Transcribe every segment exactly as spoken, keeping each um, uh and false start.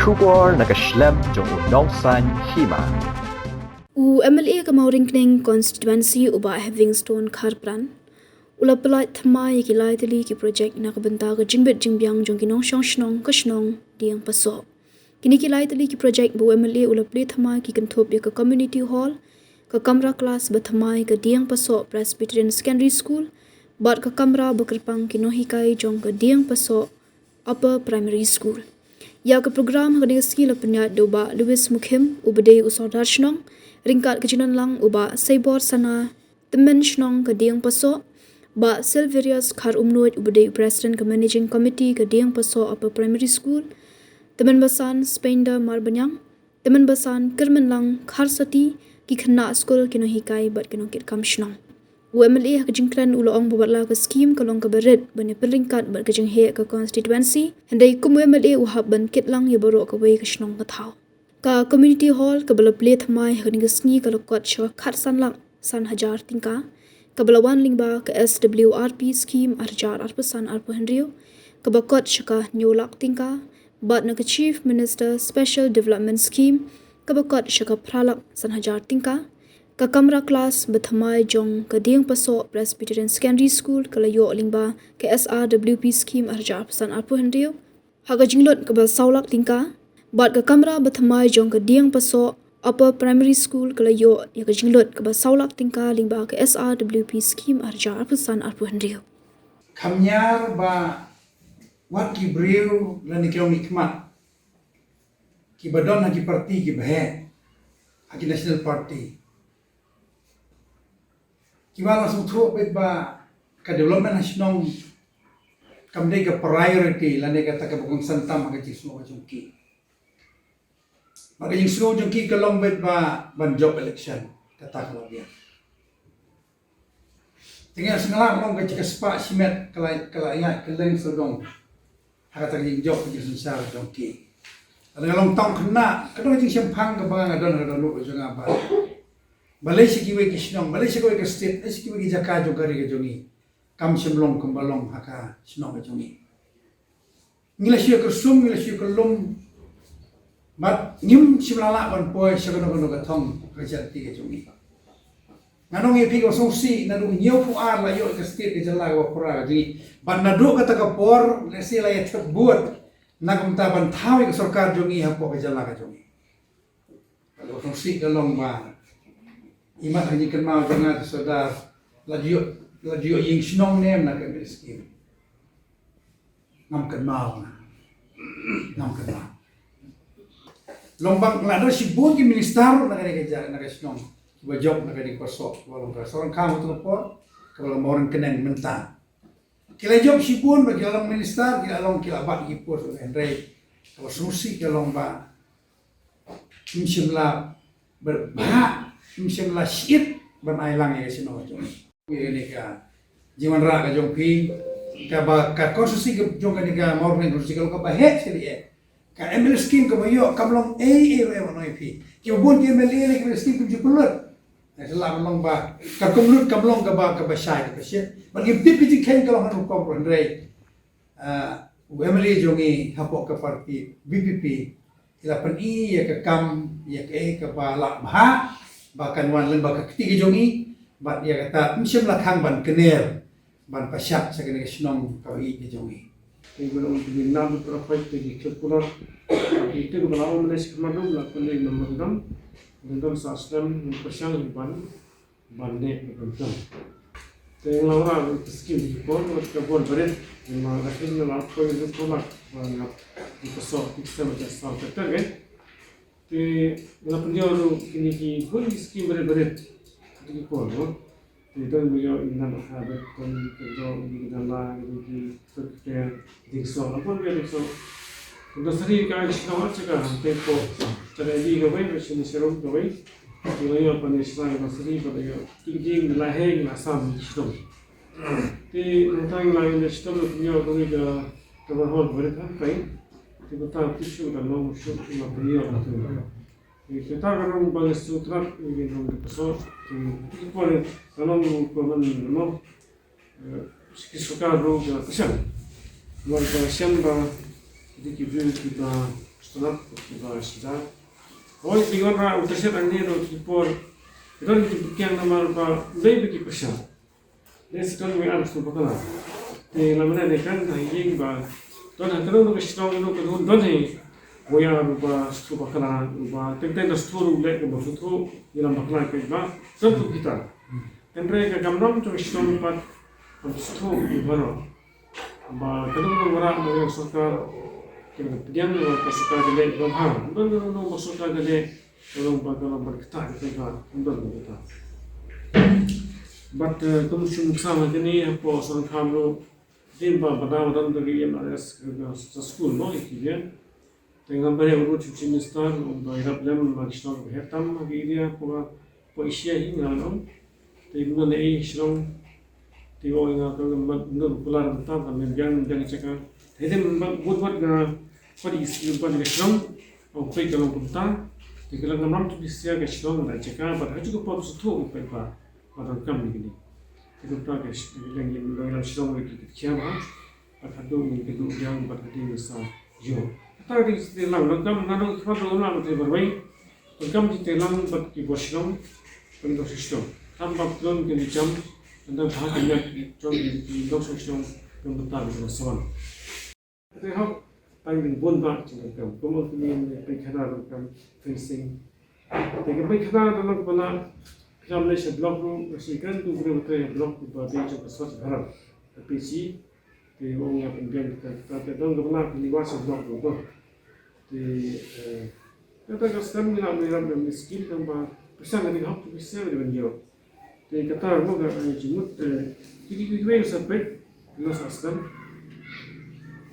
Khubor na ka shlem jong u Nongsaiñ Hima. U M L A ka Mawryngkneng constituency u Bah Heavingstone Kharpran u la pyllait thymmai ïa ki lai tylli ki projek na ka bynta ka jingbit jingbiang jong ki nongshong shnong ka shnong Diengpasoh. Kine ki lai tylli ki projek ba u M L A u la plie thymmai ki kynthup ïa ka community hall, ka kamra klas ba thymmai ka Diengpasoh Presbyterian Secondary School, bad ka kamra ba kyrpang ki nonghikai jong ka Diengpasoh Upper Primary School. Ïa ka program ha kane ka sngi la pynïaid da u Bah Louis Mukhim uba dei u Sordar Shnong, ryngkat ka jingdonlang u Bah Saibor Sana, Tymmen Shnong ka Diengpasoh, Bah Silverius Kharumnuid uba dei u President ka Managing Committee ka Diengpasoh Upper Primary School, Tymmen Basan Spender Marbaniang, Tymmen Basan Kyrmenlang Kharsati, ki khynnah skul, ki nonghikai bad ki nongkitkam shnong. U M L A ha ka jingkren u la ong ba wat la ka skim ka long kaba rit ban ïa pynryngkat bad ka jingheh ka constituency, hynrei kum u M L A u hap ban kit lang ïa baroh kawei ka shnong ka thaw. Ka community hall kaba la plie thymmai ha kane ka sngi ka la kot sha ka khatsan lak san hajar tyngka, kaba la wan lyngba ka S W R P skim ar hajar arphew san arphew hynriew, kaba kot sha ka hynñiew lak tyngka, bad na ka Chief Minister Special Development Scheme kaba kot sha ka phra lak san hajar tyngka. Ka kamra klas ba thymmai jong ka Diengpasoh Presbyterian Secondary School ka la ïoh lyngba ka S R W P skim ar hajar arphew san arphew hynriew ha ka jinglut kaba saw lak tyngka, bad ka kamra ba thymmai jong ka Diengpasoh Upper Primary School ka la ïoh ïa ka jinglut kaba saw lak tyngka lyngba ka S R W P skim ar hajar arphew san arphew hynriew. Kham ñiar ba wat ki briew lane ki nongmihkhmat kiba don ha ki party kiba heh, ha ki national party, kiba la sngewthuh beit ba ka development ha shnong kam dei ka priority lane kata kaba kongsan tam ha ka jingsngew ka jong ki. Ba ka jingsngew jong ki ka long beit ba ban jop election, kata ka la biang. Te nga sngew la long ka jingspah shimet ka la, ka la ïaid kylleng sawdong ha kata ka jingjop ka jingsynshar jong ki. Lada nga long tang khynnah, ka don ka jingshemphang kaba nga don ha ka dohnud jong nga ba, balei sha kiwei ki shnong, balei sha kiwei ka state, balei sha kiwei ki jaka jong ka ri ka jong ngi, kam shym long kumba long ha ka shnong ka jong ngi. Ngi la shu ïa kyrsum, ngi la shu ïa kyllum, bad ngim shym la lah ban poi sha kano kano ka thong ka jati ka jong ngi. Ngan ong ïa phi kaba sngewsih, naduh hynñiewphew ar la ïoh ka state ka jylla kaba pura ka jong ngi, bad naduh kata ka por lehse la ïa thep vote na ka bynta ban thaw ïa ka sorkar jong ngi hapoh ka jylla ka jong ngi. Ka sngewsih ka long ba imat ha ka jingkynmaw jong nga, Sordar, la ju ïoh, la ju ïoh ïing shnong ne em na ka M L A skim. Ngam kynmaw nga. Ngam kynmaw. Long ba la don shibun ki minister na kane ka ja-, na ka shnong, kiba jop na kane ka pasoh, kiba long ka Sohryngkham ha kata ka por, kiba long Mawryngkneng mynta. Ki la jop shibun ba ki la long minister, ki la long, ki la bat ki post, hynrei kaba sngewsih ka long ba ngim shym la bha, ngim shym la shit ban ai lang ïa ka shnong jong ngi. Ïa kane ka jingwanrah ka jong phi, kaba ka constituency ka jong kane ka Mawryngkneng constituency ka long kaba heh shilieh. Ka M L A skim kaba ïoh kam long ei ei ruh, em, ïa phi. Kiba bun ki M L A lei ki M L A skim kim ju pynlut. Nga shu lah ban long ba ka kum lut kam long kaba, kaba shai kaba shit. Bad ngim tip ka jingkheiñ ka long ha rukom ruh, hynrei, ah, u M L A jong ngi hapoh ka party V P P, ki la pyni ïa ka kam, ïa kaei kaba lah bha ba kan wan lyngba ka kti ka jong ngi, bad ïa kata ym shym la khang ban kner ban pynshad sha kane ka shnong kaba ïeit ka jong ngi. Te ba long ki nam ka rafai te ki khlem pynlong ki te ba la ong ne shi khmat dum la pynlong nam dum dum sa slem pynshang ban ban ne ban dum. Te nga ora ka skim ki por ka bor beret, nga la kin la ko ni ko la ban nga ki pasoh ki sem ka sa ka ter. Te nga pynïoh ruh kine ki bun ki skim barit-barit. Kata ki por, no? Te don ba ïoh inan ha bad don, don ba ïoh inan la, don ki, don ki ter, ding so, la pynïoh ding so. Don sari ka shnong ar chaka, te ko, chaka di kawei, ba shini sharum kawei. Te la ïoh pan shnong don sari, ba la ïoh, ki ding la hei, la sam, shnong. Te nangta ngi la ïoh shitom la pynïoh kawei ka, ka ban hol barit ha kai. Te kata ki shu da long shu la pynïoh la tu. Te kata ka rong ba ngi shu trap ngi rong da ka so. Te ki por ka long ko man no. Ki sorkar ruh ka shan. Mar ka shan ba Ki briew kiba sngewtynnat, kiba sngewtynnat. Hooid, ki wanrah u Tyrshad hangne ruh ki por. Ki don ki jingpyrshang namar ba dei ba ki pyrshah. Dei sa don wei ar sngewbha bakla. Te lada mynta dei kan ha ïing ba don ha kano kano ka shnong kano kano don hi wei ar ba sngewbha bakla ba teng teng da sngewthuh ruh leh kaba sngewthuh ïalam bakla ka ba don tu kita. Hynrei ka kamram jong ka shnong pat kam sngewthuh ïa baroh. Ba ka dang wanrah na ka sorkar, ka dang pdiang na ka sorkar ka dei ba bha. Ban ka dang ba sorkar ka dei, ka dang ba ka dang ba kita kita ka dang ba kita. Bad eh, kum shu muksa ma kini hapo sorkar lo din ba ba da ba dang da ki M R S ka sa school no ki bien. Te ngam ba ïa u Chief Minister u ba ïarap lem ma ki shnong ba heh tam ha ki area hapoh, hapoh Asia hi nga ong. Te kumno ne i shnong te u ong nga ka ngam ba ngam kular mynta ka men biang biang jaka. Te te ba bud bud nga pat i shnong pat i shnong ong pei ka long kumta. Te ka long ngam ram tu bisia ka shnong da jaka bad ha ju ka pop suthu ong pei ba ba dang kam ni kini. Te kumta ka sh- leng ïa long ïa shnong ri ki ki kia ba. Bad haduh ngin kynduh biang bad hadien sa ïoh. Kata ka dei ka sdang lang, donkam nga dang khmat ruh nga te barwei. Donkam jingtreilang bad ki bor shnong, ki bor shnong. Tam bad tlung ki jam, donkam bha ki nyak jong ki bor shnong, ki bor shnong. Te hok, tang ding bun bad jingdonkam. Kumno ki paikana donkam, fencing. Te ka paikana donkam kaba la, ka jam leh sha block ruh, ka shi kan tu briew ka trei block ba dei jong ka Swachh Bharat. Ka P C, Te ong ïa pynbiang kita kita te dang ka bna pynliwa sa blok do do. Te eh, kata ka stem ngi la ngi ram ngi skim tang ba pisa ngi hok tu pisa ngi ban ïoh. Te kata mo ka eh, jingmut te kiti kiti wei sa pek lo sa stem.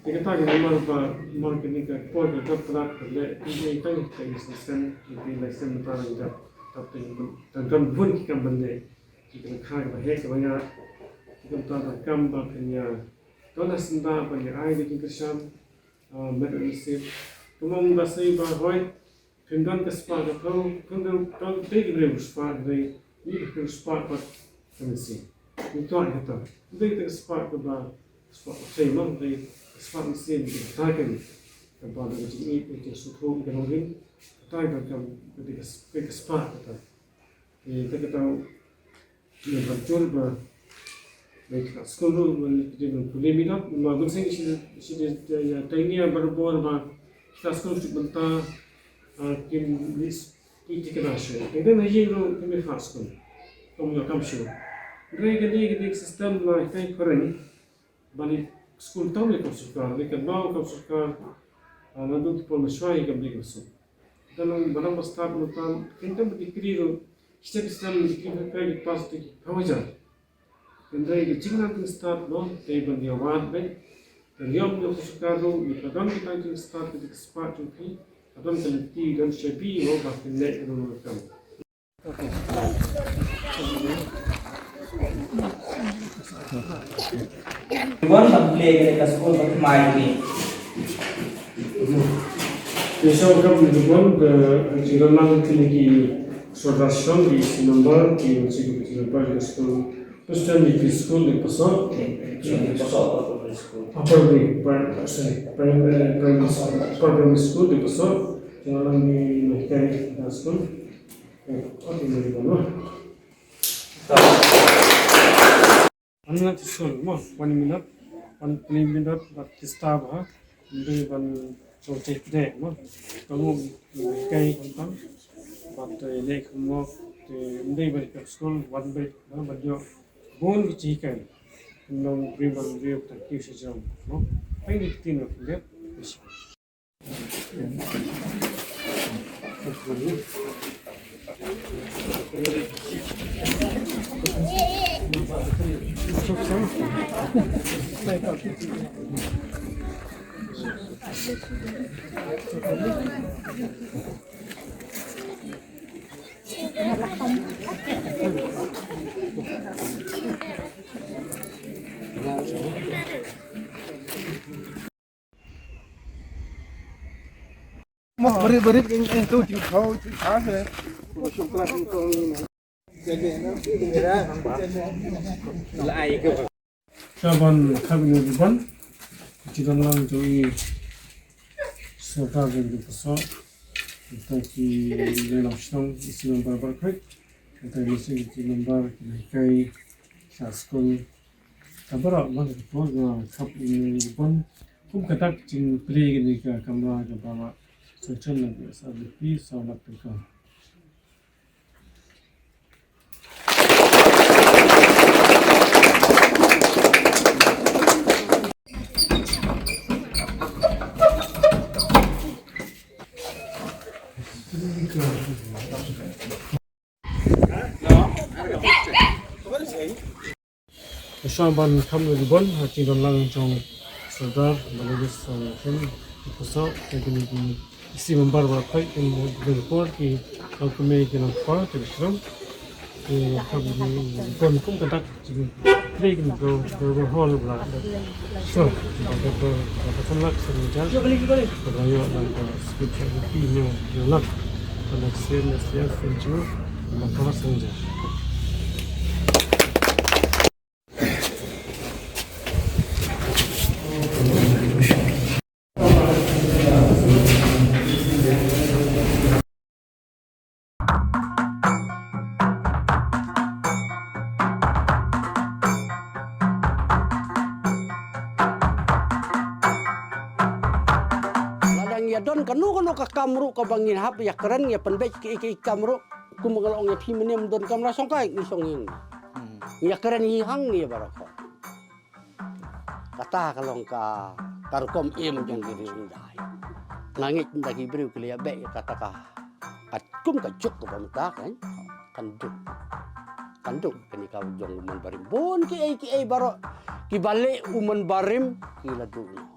Te kata ka namar ba mar kini ka por ka dap prat ka le ngi tang ka ngi sa stem ngi la stem ta ngi dap tap te ngi tang kan bun ki kam ban le. Ki kynkhah kaba heh kaba ïa ki kynta ba kam ba phin ïa don ha syndah ba ïa ai da ki kyrshan. Met u nasib kumba ong ba sei ba hoi phin don ka spah ka thaw phin don don te ki briew spah dei ni ka spah pat ka mynsiem. Ni to ïa ka thaw dei te ka spah kaba spah ka sei ma dei ka spah mynsiem ka thaw ka ni kaba da ka jingïeit ka jingsngewthuh ka nongrim ka thaw ka kam ka dei ka spah ka thaw. Te kata ka tang ngan ban jur ba ba kita skul ruh ban kita ban pule minot ba ban seng shi shi de ya tang ya barabor ba kita skul suk banta kim lis ki tikna shi. Te na yin ruh kim fa skul. Kom ya kam shi. Re ka dei ka dei system na kita khareng. Ba ni skul tang ni kam sorkar, ni kan bau kam sorkar, ah, naduh ki por mynshuwa hi kam dei kam suk. Kan nang ba nang ba start mynta, kan kan ba dikri ruh, step step dikri ba kai ki pass te ki phawajar. Kan dei ki jinglan kan start no, te ban ïa wad bad. Kan ïa kam sorkar ruh, ni ka don ki tang ki start ki spah jong ki, ka don ka lynti don shabi no, ba kan leh kan nang kam. Wan ban plie kane ka skul ba thymmai ni. Te shong kam ni wan ka jingdon lang kine ki sordar shong ki member ki chi ki member ka skul. President ni ki skul ni paso. Paso Upper Primary, sorry, Primary, Primary School, Upper Primary School ni paso. Jingdon lang ni ni ka skul. Wan ngat sung mo, wan minot, wan pli minot, bad kista bha, ndei ban song ceh pde mo, kamu kai kantang, bad lek mo, ndei ban kap skul, wan bai, bad yo, bon ki cih kai, nong bri ban bri tak kiu sejong mo, ai ni tin mo, pde. Mo, barit, barit, ing, eh, tu, tu, tu, tu, tu, tu. Ka ban, ka ban, ban. Jingdon lang jong i. Sngewbha ïa ki nongpynïasoh, nangta ki nongïalam shnong, ïa ki member baroh khoit, nangta ïa ki member, ki nonghikai sha skul. Ka baroh, ba ka por nga khap ïa ki bun kum kata ka jingplie kane ka kamra kaba la sanction na ka S R D P saw lak tyngka. Nga sngewbha ban kham ïa ki bun ha ka jingdon lang jong Sordar Bangladesh, uh, Him Kuso, ïa kine ki isi member baroh khoit, kin bun por ki longkmie ki longkpa ki shnong. Ki kham ïa ki bun kum kata ka jingplie kin bro bro hall bla. So, ba ka bro ba ka san lak san jar. Ba ka ïoh lang ka skip ki nyo nyo lak. Ba ka sien na sien sien chu ba ka san jar. Lada ngi ïa don kano kano ka kam ruh kaba ngin hap ïa kren ïa pynbeit ki ki kam ruh, kum ba nga la ong ïa phi mynne ym don kamra shongkai ngi shong ïing. Hmm. Ngi ïa kren hi hangne baroh. Kata ka long ka, ka rukom im jong ki riewdai. Nga ngeit ynda ki briew ki la ïa beh ïa kata ka, ka kum ka juk kaba mynta kan, kan duk. Kan duk kane ka jong u mon barim. Bun kiei kiei baroh kiba leh u mon barim ki la duk noh.